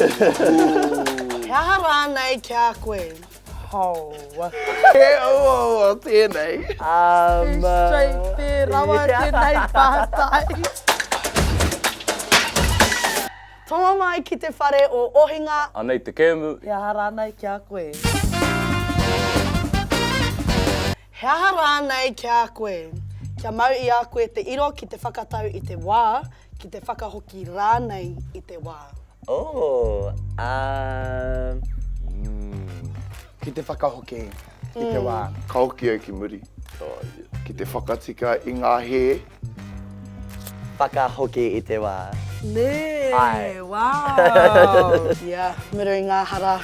He aha rānei ki a koe? Oh. He uaua tēnei. Um, Straight fair rawa tēnei pātai. Tomo mai ki te whare o Ohinga. Anei te kēmu. He aha rānei ki a koe? He aha rānei ki a koe? Kia mau i a koe te iro ki te whakatau i te wā, ki te whakahoki rānei i te wā. Oh, um. Ki te whakahoki i te wā. Ka hoki au ki muri. Ki te whakatika i ngā hē. Whakahoki i te wā. Nē, Āe. wow! Yeah, muru i ngā hara.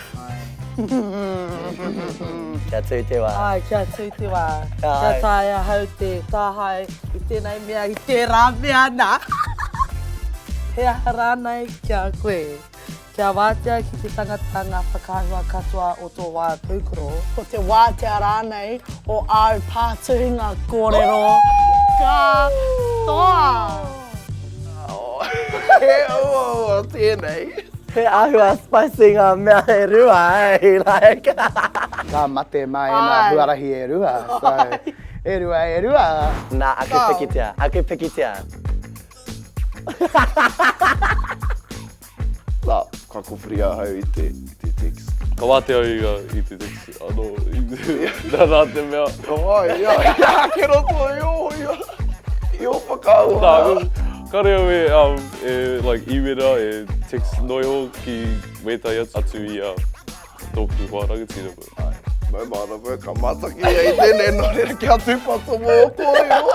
Kia tū te wā. Āe, kia tū te wā. Kia taea ahau te tāhae i tēnei mea, i tērā mea nā. He aha rānei ki a koe? Kia wātea ki te tangata ngā whakaahua katoa o tō wā pūkoro. Ko te wātea rānei o āu pātuhinga kōrero katoa. He uaua tēnei. He āhua spicy ngā mea e rua, eh, like. Ka mate mā ēnā huarahi e rua, so e rua, e rua. Nā, aku pikitia, aku pikitia. Nā, ka kowhiri ahau i te, i te text. Ka wātea au i, i te text anō, nā, nā te mea. Ai, ai, ke roto i ō, i ō, i ō whakaahua. Nā, kare au e, um, e, like, īmera, e text noa iho ki wētahi atu i a tōku hoa rangatira. Ai, maumahara ka mātaki ia i tēnei, nō reira kia tūpato mō ō kōrero.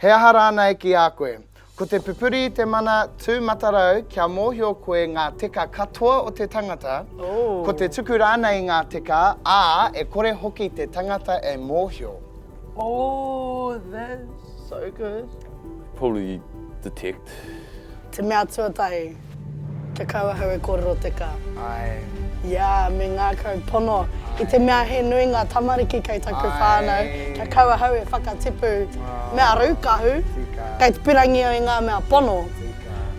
He aha rānei ki a koe? Ko te pupuri i te mana tūmatarau kia mōhio koe ngā teka katoa o te tangata, ko te tuku rānei i ngā teka, ā, e kore hoki te tangata e mōhio. Oh, that's so good. Probably detect. Te mea tuatahi, kia kaua ahau e kōrero teka. Ae. Yeah, me ngākau pono. I te mea he nui ngā tamariki kei taku whānau, kia kaua ahau e whakatipu mea rūkahu, kei te pirangi au i ngā mea pono.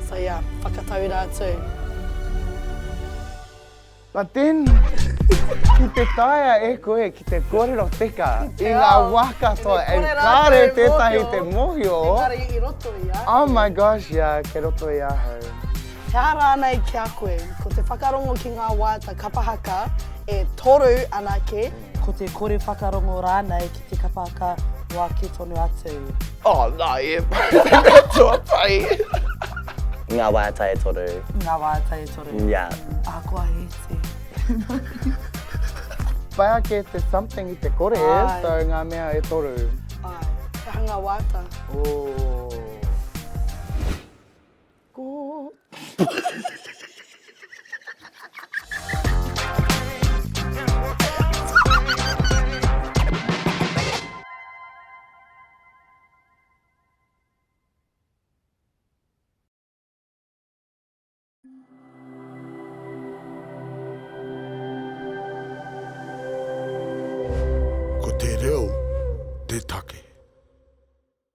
So yeah, whakatauira atu. But then, ki te taea e koe ki te kōrero teka i ngā wā katoa and kāre tētahi te mōhio. Engari i roto i a koe. Oh my gosh, yeah, kei roto i ahau. He aha rānei ki a koe, ko te whakarongo ki ngā waiata kapa haka e toru anake. Ko te kore whakarongo rānei ki te kapa haka noa kē tonu atu. Oh, nā, e pai te mea tuatahi. Ngā waiata e toru. Ngā waiata e toru. Yeah. Ahakoa he iti. Pai ake te something i te kore, so ngā mea e toru. Āe. He aha ngā waiata? Oh. Ko. Ko te reo te take.